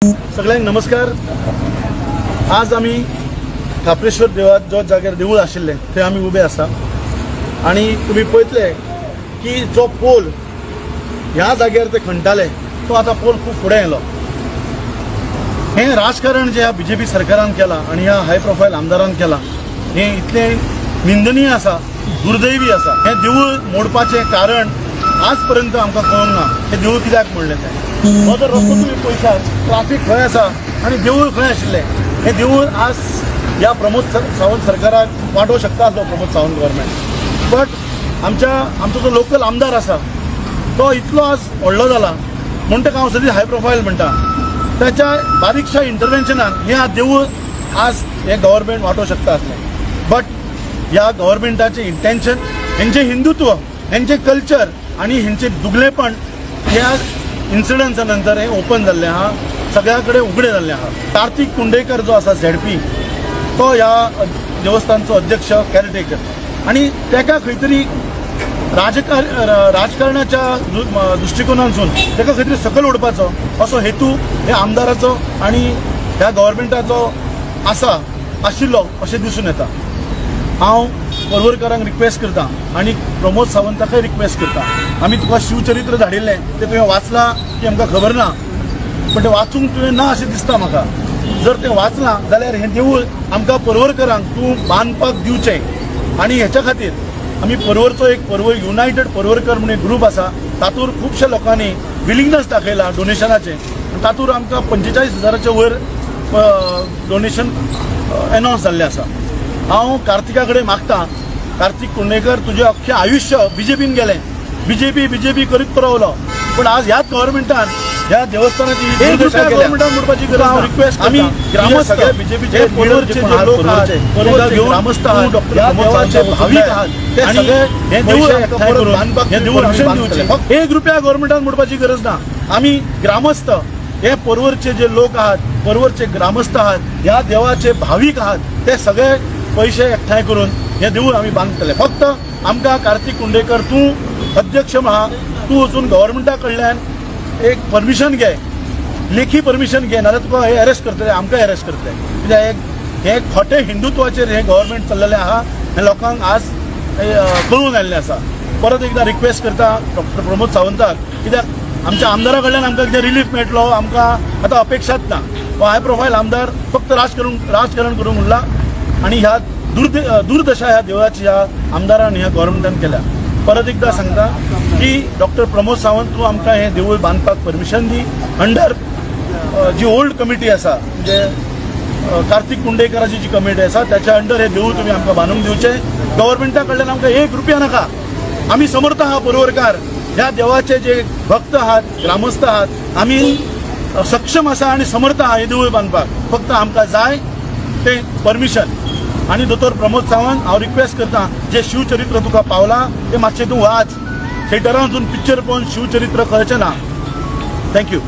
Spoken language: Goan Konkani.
सगळ्यांक नमस्कार। आज आमी खाप्रेश्वर देवळात जो जाग्यार देवूळ आशिल्लें थंय आमी उबे आसा आनी तुमी पळयतले की जो पोल ह्या जाग्यार ते खणटाले तो आतां पोल खूब फुडें आयलो। हें राजकारण जें ह्या बीजेपी सरकारान केलां आनी ह्या हाय प्रोफायल आमदारान केलां हें इतलें निंदनीय आसा, दुर्दैवी आसा। हें देवूळ मोडपाचें कारण आज पर्यंत आमकां कळूंक ना, हें देवूळ कित्याक मोडलें तें। हो जर रस्तो तुमी पळयतात, ट्राफीक खंय आसा आनी देवूळ खंय आशिल्लें, हें देवूळ आज ह्या प्रमोद सावंत सरकाराक वांटोवंक शकता आसलो प्रमोद सावंत गव्हर्मेंट, बट आमचो जो लोकल आमदार आसा तो इतलो आज व्हडलो जाला म्हूण ताका हांव सदींच हाय प्रोफायल म्हणटा। ताच्या बारीकशा इंटरवेन्शनान हें देवूळ आज हें गव्हर्मेंट वांटोवंक शकता आसलें, बट ह्या गव्हर्मेंटाचें इंटेन्शन, हेंचें हिंदुत्व, हेंचें कल्चर आनी हेंचें दुगलेपण ह्या इन्सिडंसा नंतर हें ओपन जाल्लें आहा, सगळ्या कडेन उगडें जाल्लें आहा। कार्तिक कुंडेकर जो आसा झेडपी, तो ह्या देवस्थानचो अध्यक्ष, कॅरटेकर, आनी ताका खंय तरी राजकारणाच्या दृश्टिकोनांतसून ताका खंय तरी सकयल उडपाचो असो हेतू ह्या आमदाराचो आनी ह्या गव्हर्मेंटाचो आसा आशिल्लो अशें दिसून येता। हांव पर्वरकारांक रिक्वेस्ट करता आनी प्रमोद सावंताकय रिक्वेस्ट करता, आमी तुका शिवचरित्र धाडिल्लें तें तुवें वाचलां की आमकां खबर ना, पण तें वाचूंक तुवें ना अशें दिसता म्हाका। जर तें वाचलां जाल्यार हें देवूळ आमकां पर्वरकारांक तूं बांदपाक दिवचें आनी हेच्या खातीर आमी पर्वरचो एक पर्वर युनायटेड पर्वरकर म्हणून एक ग्रूप आसा, तातूंत खुबश्या लोकांनी विलिंगनेस दाखयला डोनेशनाचें, तातूंत आमकां 45,000 वयर डोनेशन एनावन्स जाल्लें आसा। हांव कार्तिका कडेन मागता, कार्तिक कुंडेकर तुजें अख्खें आयुश्य बीजेपीन गेलें, बीजेपी बीजेपी करीत रावलो, पूण आज ह्याच गव्हर्मेंटान ह्या देवस्थानाची गव्हर्मेंटान मोडपाची गरज ना। रिक्वेस्ट आमी ग्रामस्थ, बीजेपीचे पर्वरचे जे लोक आहात, ग्रामस्थ आहात, ह्या देवाचे भावीक आहात, ते सगळे हे देवूळ बांदपाक, हे देवूळ दिवचें। फक्त 1 रुपया गव्हर्मेंटान मोडपाची गरज ना। आमी ग्रामस्थ, हे पर्वरचे जे लोक आहात, पर्वरचे ग्रामस्थ आहात, ह्या देवाचे भावीक आहात, ते सगळे पैसे एकठांय करून हे देवूळ आमी बांदतले। फक्त आमकां कार्तिक कुंडेकर तूं अध्यक्ष आहा, तूं वचून गव्हर्मेंटा कडल्यान एक परमिशन घे, लेखी परमिशन घे, नाजाल्यार तुका हे अरेस्ट करतले, आमकां अरेस्ट करतले। कित्याक हे खोटें हिंदुत्वाचेर हें गव्हर्मेंट चल्लेलें आहा, हें लोकांक आज कळून आयिल्लें आसा। परत एकदां रिक्वेस्ट करता डॉक्टर प्रमोद सावंताक, कित्याक आमच्या आमदारा कडल्यान आमकां कितें रिलीफ मेळटलो आमकां आतां अपेक्षाच ना। हो हाय प्रोफायल आमदार फक्त राजकारण करूंक उरला आनी ह्या दुर्दशा ह्या देवळाची ह्या आमदारान ह्या गव्हर्मेंटान केल्या। परत एकदां सांगता की डॉक्टर प्रमोद सावंत तूं आमकां हें देवूळ बांदपाक परमिशन दी, अंडर जी ओल्ड कमिटी आसा, म्हणजे कार्तिक कुंडेकराची जी कमिटी आसा त्याच्या अंडर हें देवूळ तुमी आमकां बांदूंक दिवचें। गव्हर्मेंटा कडल्यान आमकां 1 रुपया नाका। आमी समर्थ आहा पर्वरकार, ह्या देवाचे जे भक्त आहात, ग्रामस्थ आहात, आमी सक्षम आसा आनी समर्थ आहा हें देवूळ बांदपाक। फक्त आमकां जाय तें परमिशन। आनी दोतोर प्रमोद सावंत हांव रिक्वेस्ट करता, जे शिवचरित्र तुका पावलां तें मातशें तूं वाच, थिएटरान वचून पिक्चर पळोवन शिवचरित्र कळचें ना। Thank you.